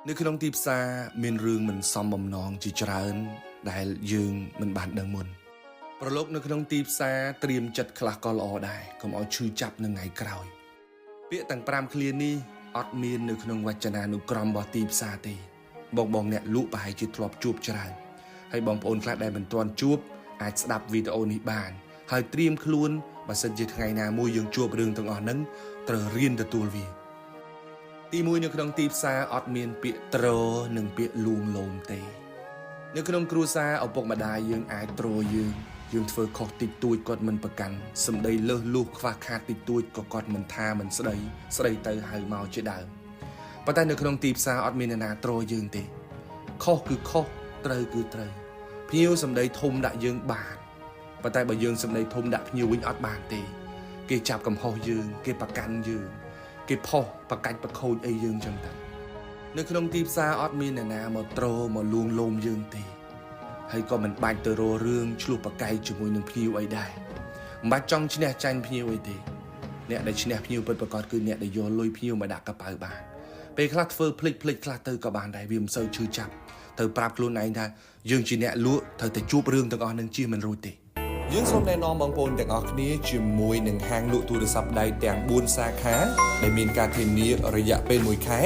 នៅក្នុងទីផ្សារមានរឿងមិនសមបំណងជាច្រើន ដែលយើងមិនបានដឹងមុនប្រឡូកនៅក្នុងទីផ្សារត្រៀមចិត្តខ្លះក៏ល្អដែរកុំឲ្យឈឺចាប់នៅថ្ងៃក្រោយពាក្យទាំង5ឃ្លានេះអត់មាននៅក្នុងវចនានុក្រមរបស់ទីផ្សារទេបងបងអ្នកលក់ប្រហែលជាធ្លាប់ជួបច្រើនហើយបងប្អូនខ្លះដែលមិនទាន់ជួបអាចស្ដាប់វីដេអូនេះបានហើយត្រៀមខ្លួនបើសិនជាថ្ងៃណាមួយយើងជួបរឿងទាំងអស់ហ្នឹងត្រូវរៀនទទួលវា ទីមួយនៅក្នុងទីផ្សារអត់មានពាក្យត្រនិងពាក្យលួងលោមទេនៅក្នុងគ្រួសារឪពុកម្ដាយយើងអាចត្រយើងយើងធ្វើខុសតិចតួចគាត់មិនប្រកាន់សម្ដីលើសលួសខ្វះខាតតិចតួចក៏គាត់មិនថាមិនស្ដីស្ដីទៅហៅមកជាដើមប៉ុន្តែនៅក្នុងទីផ្សារអត់មានអ្នកណាត្រយើងទេខុសគឺខុសត្រូវគឺត្រូវភ្ញៀវសម្ដីធំដាក់យើងបានប៉ុន្តែបើយើងសម្ដីធំដាក់ភ្ញៀវវិញអត់បានទេគេចាប់កំហុសយើងគេប្រកាន់យើងគេផុសប្រកាច់ប្រខូចអីយើងចឹងទៅនៅក្នុងទីផ្សារអត់មានអ្នកណាមកត្រមកលួងលោមយើងទេហើយក៏មិនបាច់ទៅរករឿងឆ្លោះប្រកែកជាមួយនឹងភ្ញៀវអីដែរមិនបាច់ចង់ឈ្នះចាញ់ភ្ញៀវអីទេអ្នកដែលឈ្នះភ្ញៀវពិតប្រាកដគឺអ្នកដែលយកលុយភ្ញៀវមកដាក់កប៉ៅបានពេលខ្លះធ្វើភ្លេចភ្លេចខ្លះទៅក៏បានដែរវាមិនសូវឈឺចាប់ទៅប្រាប់ខ្លួនឯងថាយើងជាអ្នកលក់ត្រូវតែជួបរឿងទាំងអស់នឹងជៀសមិនរួចទេយើងសូមណែនាំបងប្អូនទាំងអស់គ្នាជាមួយនឹងហាងលក់ទូរស័ព្ទដៃទាំង4សាខាដែលមានការធានារយៈពេល1ខែ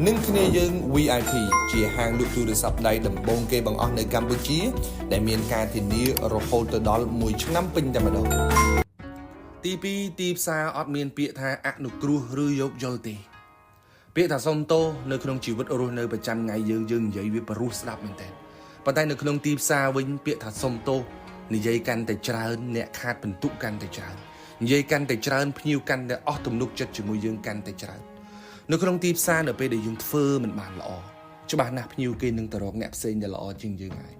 និងគ្នាយើង VIP ជាហាងលក់ទូរស័ព្ទដៃដំបូងគេបង្អស់នៅកម្ពុជាដែលមានការធានារហូតទៅដល់1ឆ្នាំពេញតែម្ដងទី2ទីផ្សារអត់មានពាក្យថាអនុគ្រោះឬយោគយល់ទេពាក្យថាសុំទោសនៅក្នុងជីវិតរស់នៅប្រចាំថ្ងៃយើងយើងនិយាយវាព្រោះស្ដាប់មែនតើប៉ុន្តែនៅក្នុងទីផ្សារវិញពាក្យថាសុំទោសនិយាយកាន់តែច្រើនអ្នកខាតបន្ទុកកាន់តែច្រើននិយាយកាន់តែច្រើនភ្ញៀវកាន់តែអស់ទំនុកចិត្តជាមួយយើងកាន់តែច្រើននៅក្នុងទីផ្សារនៅពេលដែលយើងធ្វើមិនបានល្អច្បាស់ណាស់ភ្ញៀវគេនឹងទៅរកអ្នកផ្សេងដែលល្អជាងយើងហើយ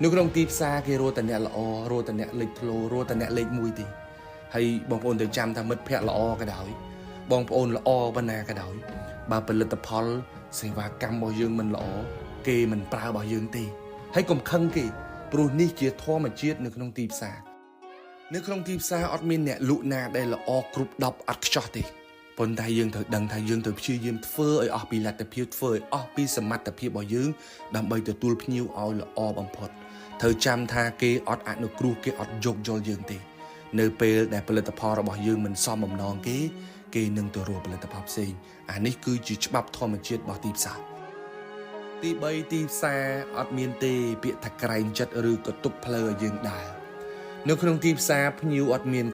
នៅក្នុងទីផ្សារគេរកតែអ្នកល្អរកតែអ្នកលេចធ្លោរកតែអ្នកលេខ1ទេហើយបងប្អូនត្រូវចាំថាមិត្តភ័ក្តិល្អក៏ដោយបងប្អូនល្អប៉ុណ្ណាក៏ដោយបើផលិតផលសេវាកម្មរបស់យើងមិនល្អគេមិនប្រើរបស់យើងទេហើយកុំខឹងគេព្រោះនេះជាធម្មជាតិនៅក្នុងទីផ្សារនៅក្នុងទីផ្សារអត់មានអ្នកលក់ណាដែលល្អគ្រប់10អត់ខ្ចោះទេប៉ុន្តែយើងត្រូវដឹងថាយើងត្រូវព្យាយាមធ្វើឲ្យអស់ពីលទ្ធភាពធ្វើឲ្យអស់ពីសមត្ថភាពរបស់យើងដើម្បីទទួលភ្ញៀវឲ្យល្អបំផុតត្រូវចាំថាគេអត់អនុគ្រោះគេអត់យោគយល់យើងទេនៅពេលដែលផលិតផលរបស់យើងមិនសមបំណងគេគេនឹងទៅរកផលិតផលផ្សេងអានេះគឺជាច្បាប់ធម្មជាតិរបស់ទីផ្សារទី3ទីផ្សារអត់មានទេពាក្យថាក្រែងចិត្តឬក៏ទុកផ្លូវឲ្យយើងដើរនៅក្នុងទីផ្សារភ្ញៀវអត់មាន